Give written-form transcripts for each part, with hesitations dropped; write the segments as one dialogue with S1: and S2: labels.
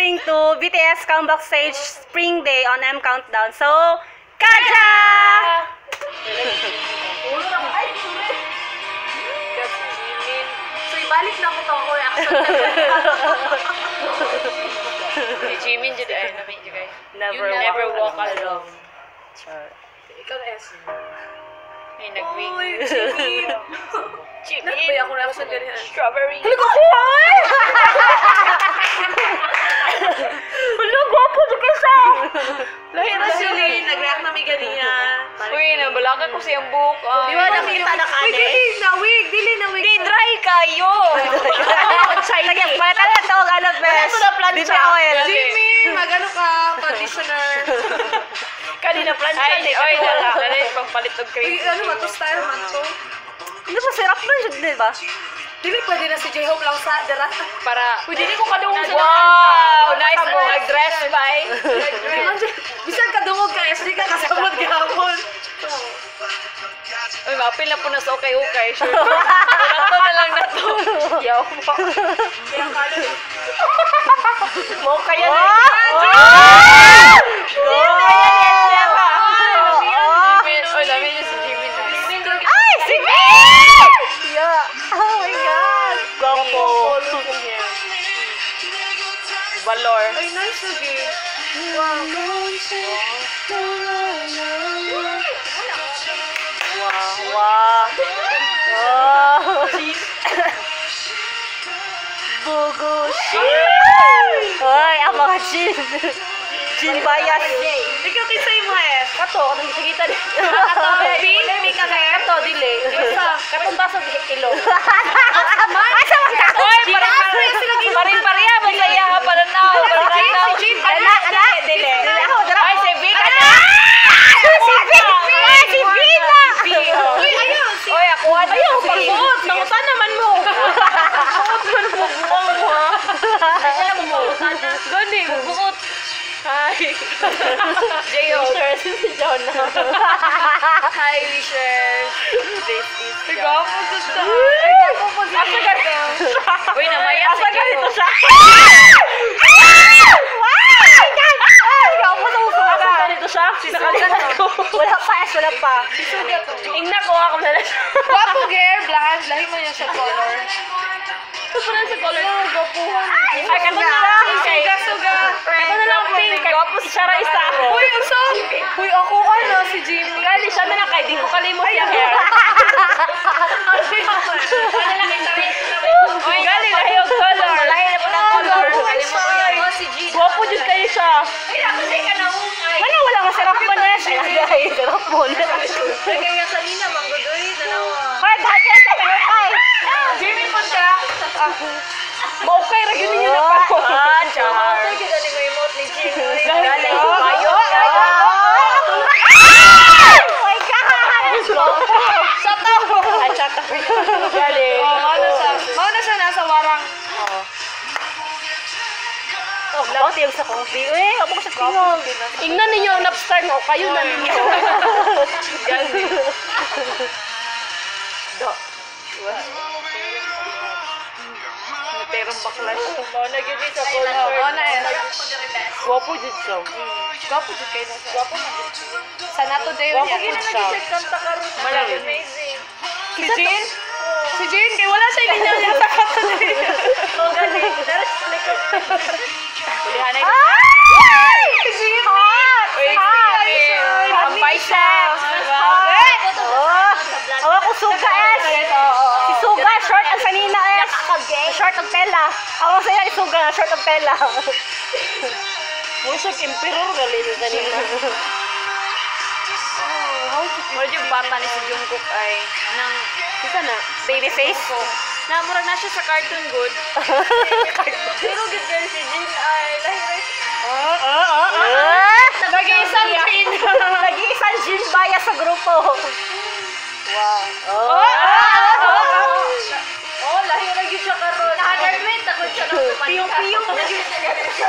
S1: Reacting to BTS Comeback Stage Spring Day on M Countdown. So, Kaja!
S2: Ay, sorry. Jimin. So, ibalik na ko to ako reaction.
S3: Si Jimin jud ay nami jud kay.
S1: Never,
S3: You never walk alone.
S1: Char.
S2: Ikaw na, S.
S3: Ay, nag-wig.
S2: Uy, Jimin.
S3: Jimin.
S2: Nagpay ako reaction ganyan.
S3: Strawberry.
S1: Hala ko ay! Hala, gwapo jud ka siya.
S2: Lahi ra siya ni nag-react na mi ganiya.
S3: Uy, nabalaka ko siyang buhok. Ay.
S1: Di ba nakita na ka,
S2: Uy, dili na wig, dili na wig.
S3: Di dry kayo.
S1: Sige, palitan na ito ang ano, best.
S3: Wala to na plancha.
S1: Baby oil.
S2: Jimin, magano ka, conditioner.
S3: Kanina plancha. Ay, oy, dala. Dala yung pangpalit og
S2: Uy,
S3: cream.
S2: ano man to, style man to.
S1: Hindi ba sirap na siya, di ba?
S2: Dili pwede na si J-Hope lang sa dara.
S3: Para
S2: Uy, dili ko kadungog sa
S3: Wow, nice mo nag-dress ba eh.
S2: Bisan kadungog ka, SD ka kasabot gihapon.
S3: Uy, maapil na po na sa okay-okay. Sure. Nato na lang na to. Yaw po. Mo kaya na.
S1: Wow!
S3: Jimin. Uy, lami niya si Jimin.
S1: Ay, si V! Yeah. Oh my God. Gwapo.
S3: Valor.
S2: Ay, nice lagi. Wow.
S1: Wow. Wow. Bugushi. Ay, ang mga Jin. Jin bias.
S2: Ikaw kinsa imo eh?
S1: Kato, kanang gisagita ni.
S2: Kato, pink, pink ang hair.
S1: Kato, dili. Katong baso ilong. Asa man ka?
S3: Uy, parang pareha ba sa iya ha pananaw? Pananaw.
S2: Si Jin,
S1: Ana, ana, dili. Ako, dara.
S3: Ay, si Vic. Ana!
S1: Si V! Ay, si V na!
S2: Uy, ayun. Si
S3: Uy, ako ano?
S1: Ayaw, pagbuot. Nangutan naman mo. Buot man mo. Buong mo, ha?
S3: Gani, buot. Hi. J-Hope.
S1: Wishers, si Jonah.
S3: Hi, wishers. This is
S2: Ay, gwapo to siya. Ay, gwapo po si
S3: Uy, namaya si
S1: Asa ganito
S3: J-Hope.
S1: siya? Wow! Ay, ako sa uso. Asa ganito siya? Nakalimutan ko. Wala pa, S, wala pa.
S3: Ingna ko ako na lang.
S2: Gwapo, girl. Blahan. Lahi mo niya siya color.
S3: Ito na sa color.
S2: Gwapuhan.
S3: Ay, kato na lang pink.
S2: Suga, suga.
S3: Kato na lang pink. Siya ra isa.
S2: Uy, unsa? Uy, ako ano, si Jimmy.
S3: Gali, siya na lang kay. Di ko kalimot yung hair. Uy, gali, lahi og color. Lahi na po ng color.
S1: Gwapo dyan kayo siya. Wala, wala nga sarap mo na. Ay, sarap mo na.
S2: Kaya kanina, manggudoy, dalawa.
S1: Hoy, dahil kayo sa ay.
S3: Jimmy po siya. Maukay ra gyud ninyo na pa. Ah, char. Gali, ayo.
S1: Oh my God!
S3: Shut up. Ay, shut up. Gali.
S2: Oh, mauna siya. Mauna siya nasa warang.
S1: Oh, tiyag sa coffee. Eh, abo ko sa tingog.
S3: Ingnan ninyo ang napstar mo. Kayo na ninyo. Gali. Do. Naterong backlash. Mauna gyud sa concert.
S2: Mauna eh.
S3: Gwapo jud siya.
S2: Gwapo jud kayo na siya. Gwapo man jud. Sa nato day
S3: Gwapo
S2: niya.
S3: jud siya. Malaki.
S2: Si Jin? Si Jin, kay wala siya ninyo niya sa kato day.
S3: Ulihan na
S1: Ay!
S2: Si Jimmy!
S1: Hot!
S3: Uy,
S1: Hot!
S3: sige. Ang biceps.
S1: Oh, awa ko suga, S. Si Suga, short ang sanina, S. Short ang tela. Ako sa'yo, si Suga, short ang tela.
S3: Mura siya emperor gali sa kanina. Mura yung bata ni si Jungkook ay nang
S1: Isa na. Baby face?
S3: Na murag na siya sa cartoon good. Pero good girl si Jin ay lahi ra.
S1: Ah!
S2: Nag-iisang Jin.
S1: Nag-iisang Jin bias sa grupo.
S3: Wow.
S1: Oh!
S3: Oh, lahi ra gyud siya karon.
S4: Naka-graduate ako siya ng
S1: Piyong-piyong.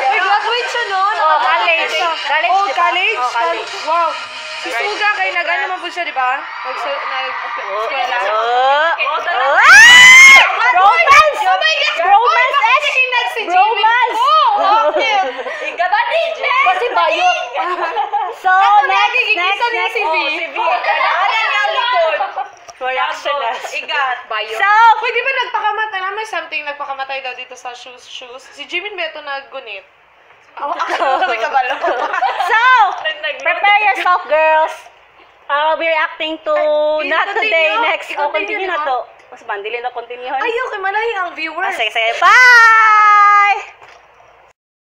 S2: Uy, graduate siya no?
S1: Oh, college. College,
S2: Oh,
S1: di ba?
S2: college?
S1: Oh, college.
S2: Wow. Si Suga kay nag-ano man po siya, di ba? Nag-eskwela.
S1: Oh!
S3: Oh, tala.
S1: Ah! Bromance!
S2: Oh my God!
S1: Bromance!
S2: Bakit hinag si Jimmy?
S1: Bromance!
S2: Oh, bakit?
S1: Next,
S2: isa niya
S1: next.
S2: si V.
S3: Oh, si V. Ana niya likod.
S1: Reaction na.
S3: Igat. Bayo.
S1: So,
S2: Pwede ba nagpakamatay? Na may something nagpakamatay daw dito sa shoes shoes. Si Jimin Beto naggunit.
S3: Ako may kabalo.
S1: So, prepare yourself, girls. I'll be reacting to
S2: Ay,
S1: Not Today,
S2: i-continue.
S1: Next. Oh,
S2: I-continue
S1: continue na
S2: na.
S1: to. Mas bandili na continue.
S2: Ayaw, kay malahi ang viewers.
S1: Ah, sige, sige. Bye!